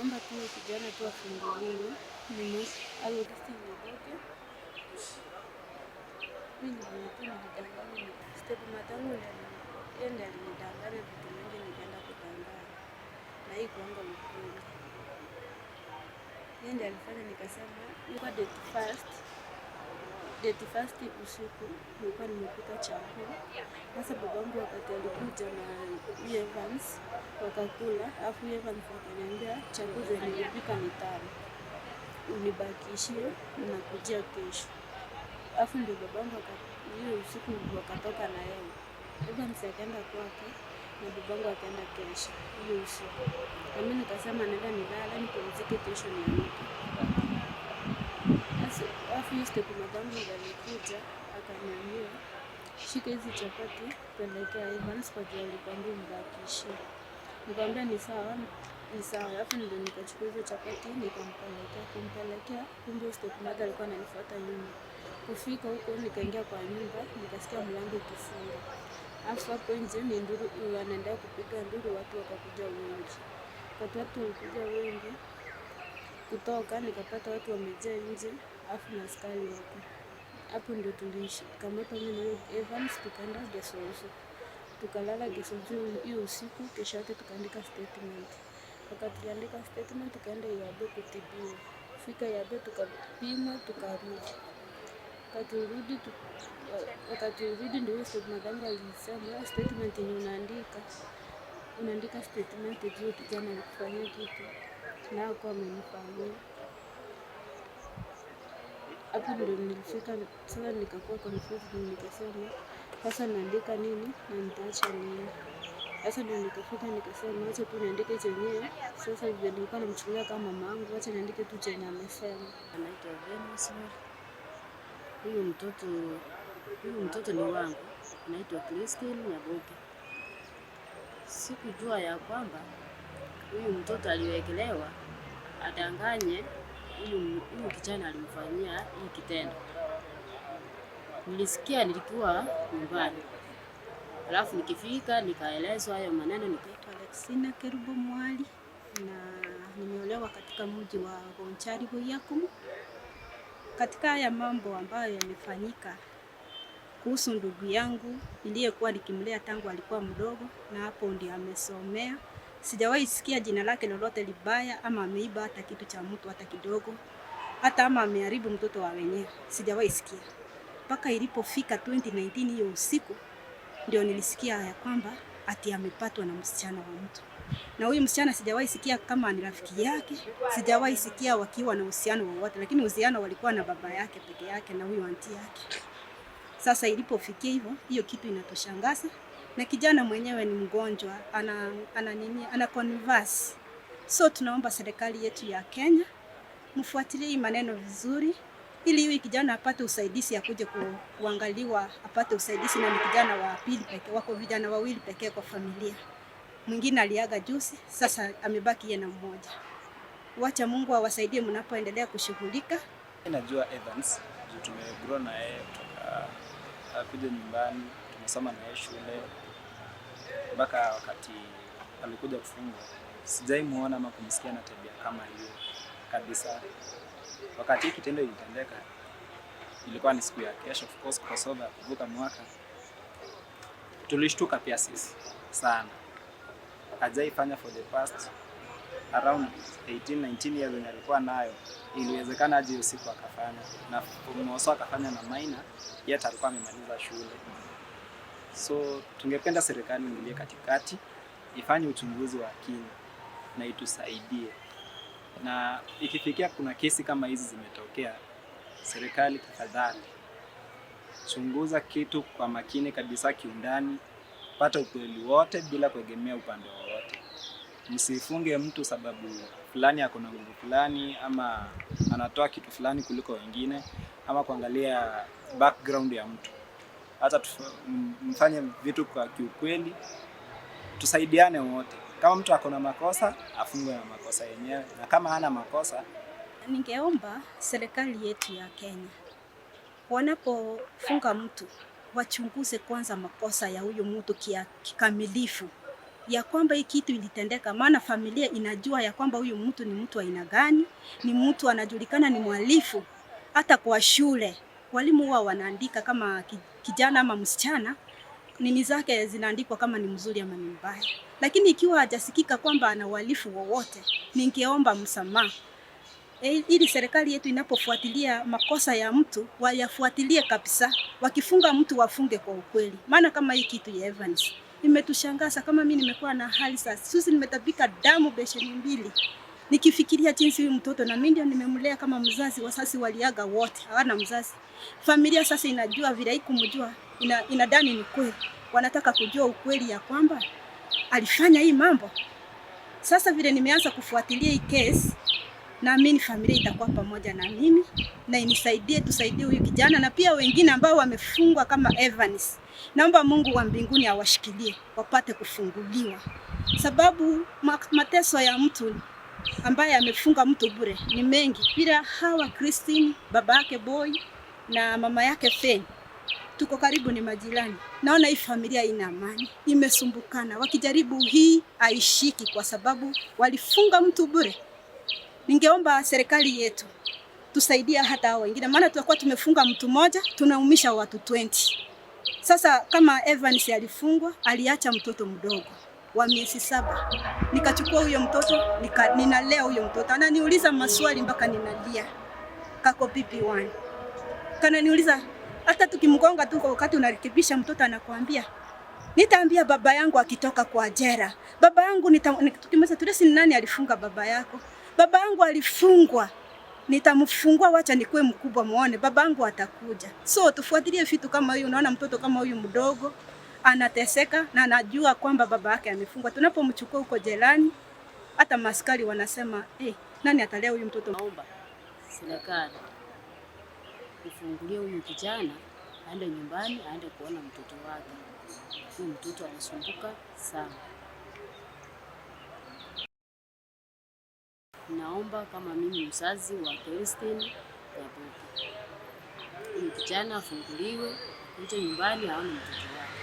Naomba tu kijana tu afunguliwe. Ni Augustine Nyaboke. Mimi ni vile tu nilidanganywa. Step matangu yeye ndiye alinidanganya vitu mingi, nikaenda kudanganya. Na hii kuanga ukweli. Yeye ndiye alifanya nikasema ilikuwa date first. Date first usiku nilikuwa nimepika chakula. Sasa babangu wakati alikuja na huyu Evans wakakula, alafu huyu Evans akaniambia chakula zenye nilipika ni tamu, unibakishie nakujia kesho. Alafu ndio babangu hiyo usiku wakatoka na yeye. Evans akaenda kwake na babangu akaenda kesho hiyo usiku. Na mimi nikasema naenda nilale nipumzike, kesho niamke. Sasa alafu hiyo step madangu ndiye alikuja akaniambia, shika hizi chapati pelekea Evans kwa juu alikwambia mbakishie. Nikamwambia ni sawa, ni sawa. Alafu ndio nikachukua hizo chapati nikampelekea, kumpelekea kumbe step mother alikuwa ananifuata nyuma. Kufika huko nikaingia kwa nyumba nikasikia mlango ukifunga. Alafu hapo nje ni nduru, wanaendelea kupiga nduru, watu wakakuja wengi. Wakati watu walikuja wengi kutoka, nikapata watu wamejaa nje, alafu na askari wako hapo. Ndio tulikamata mimi na huyo Evans tukaenda Gesonso, tukalala Gesonso hiyo usiku. Kesho yake tukaandika statement. Wakati tuliandika statement, tukaenda Iyabe kutibiwa. Fika Iyabe tukapimwa, tukarudi. Wakati urudi ndio huyo step madangu alisema statement yenye unaandika, unaandika statement juu kijana alikufanyia kitu na hakuwa amenifanyia. Hapo ndio nilifika sasa, nikakuwa confused, nikasema sasa naandika nini na nitaacha nini? Sasa ndio nikafika nikasema acha tu niandike chenyewe. Sasa vile nilikuwa namchukulia kama mamangu, acha niandike tu chenye amesema. Anaitwa Venus. Huyu mtoto ni wangu, anaitwa Christine Nyaboke. Sikujua ya kwamba huyu mtoto aliwekelewa adanganye huyu kijana alimfanyia hii kitendo. Nilisikia nilikuwa nyumbani, alafu nikifika nikaelezwa hayo maneno. Naitwa Alexina Kerubo Mwali na nimeolewa katika mji wa Bonchari Boiyakumu. Katika haya mambo ambayo yamefanyika kuhusu ndugu yangu niliyekuwa nikimlea tangu alikuwa mdogo, na hapo ndio amesomea. Sijawahi sikia jina lake lolote libaya ama ameiba hata kitu cha mtu hata kidogo, hata ama ameharibu mtoto wa wenyewe, sijawahi sikia. Mpaka ilipofika 2019 hiyo usiku ndio nilisikia ya kwamba ati amepatwa na msichana wa mtu. Na huyu msichana sijawahi sikia kama ni rafiki yake, sijawahi sikia wakiwa na uhusiano wowote, lakini uhusiano walikuwa na baba yake peke yake na huyu auntie yake. Sasa ilipofikia hivyo, hiyo kitu inatushangaza, na kijana mwenyewe ni mgonjwa, ana nini, ana convulse. So tunaomba serikali yetu ya Kenya mfuatilie hii maneno vizuri, ili huyu kijana apate usaidizi, akuje kuangaliwa, apate usaidizi, na ni kijana wa pili pekee, wako vijana wawili pekee kwa familia. Mwingine aliaga juzi, sasa amebaki yeye na mmoja. Wacha Mungu awasaidie mnapoendelea kushughulika. Najua Evans juu tumegrow na yeye kutoka akuja nyumbani, tumesoma na yeye shule mpaka wakati alikuja kufungwa. Sijai muona ama kumsikia na tabia kama hiyo kabisa. Wakati hii kitendo ilitendeka, ilikuwa ni siku ya kesho, of course, crossover ya kuvuka mwaka. Tulishtuka pia sisi sana. Hajaifanya for the past around 18 19 years yenye alikuwa nayo, iliwezekana aje hiyo siku akafanya na Moso akafanya na minor, yet alikuwa amemaliza shule. So tungependa serikali ingilie katikati, ifanye uchunguzi wa kina na itusaidie, na ikifikia kuna kesi kama hizi zimetokea, serikali tafadhali chunguza kitu kwa makini kabisa, kiundani, pata ukweli wote bila kuegemea upande wowote. Msifunge mtu sababu fulani ako na nguvu fulani ama anatoa kitu fulani kuliko wengine ama kuangalia background ya mtu. Hata mfanye vitu kwa kiukweli, tusaidiane wote. Kama mtu ako na makosa afungwe na makosa yenyewe, na kama hana makosa. Ningeomba serikali yetu ya Kenya wanapofunga mtu wachunguze kwanza makosa ya huyu mtu kikamilifu. ya kwamba hii kitu ilitendeka, maana familia inajua ya kwamba huyu mtu ni mtu aina gani, ni mtu anajulikana ni mhalifu. Hata kwa shule walimu huwa wanaandika kama kijana ama msichana, nini zake zinaandikwa kama ni mzuri ama ni mbaya, lakini ikiwa hajasikika kwamba ana uhalifu wowote, ningeomba msamaha ili serikali yetu inapofuatilia makosa ya mtu wayafuatilie kabisa. Wakifunga mtu wafunge kwa ukweli, maana kama hii kitu ya Evans imetushangaza. Kama mimi nimekuwa na hali sasa, sisi nimetapika damu besheni mbili nikifikiria jinsi huyu mtoto, na mimi ndio nimemlea kama mzazi. Wazazi waliaga wote, hawana mzazi. Familia sasa inajua vile haikumjua, inadani ni kweli, wanataka kujua ukweli ya kwamba alifanya hii mambo. Sasa vile nimeanza kufuatilia hii case, naamini familia itakuwa pamoja na mimi na inisaidie, tusaidie huyu kijana na pia wengine ambao wamefungwa kama Evans. Naomba Mungu wa mbinguni awashikilie wapate kufunguliwa, sababu mateso ya mtu ambaye amefunga mtu bure ni mengi. Bila hawa Christine, baba yake Boy na mama yake Fen, tuko karibu, ni majirani. Naona hii familia ina amani, imesumbukana, wakijaribu hii haishiki kwa sababu walifunga mtu bure. Ningeomba serikali yetu tusaidia hata hao wengine, maana tutakuwa tumefunga mtu mmoja tunaumisha watu 20. Sasa kama Evans alifungwa, aliacha mtoto mdogo wa miezi 7. Nikachukua huyo mtoto ninalea huyo mtoto, ananiuliza maswali mpaka ninalia. Kako PP1 kananiuliza, hata tukimgonga tu wakati unarekebisha mtoto anakuambia nitaambia baba yangu akitoka kwa jela. Baba yangu tukimweza tulesi, ni nani alifunga baba yako? Baba yangu alifungwa, nitamfungua, wacha nikuwe mkubwa muone baba yangu atakuja. So tufuatilie vitu kama hiyo. Unaona mtoto kama huyu mdogo anateseka na anajua kwamba baba yake amefungwa. Tunapomchukua huko jelani, hata maskari wanasema nani atalea huyu mtoto? Naomba serikali ifungulie huyu kijana aende nyumbani, aende kuona mtoto wake. Huyu mtoto anasumbuka sana. Naomba kama mimi mzazi wa Christine Nyaboke, huyu kijana afunguliwe, akuje nyumbani aone mtoto wake.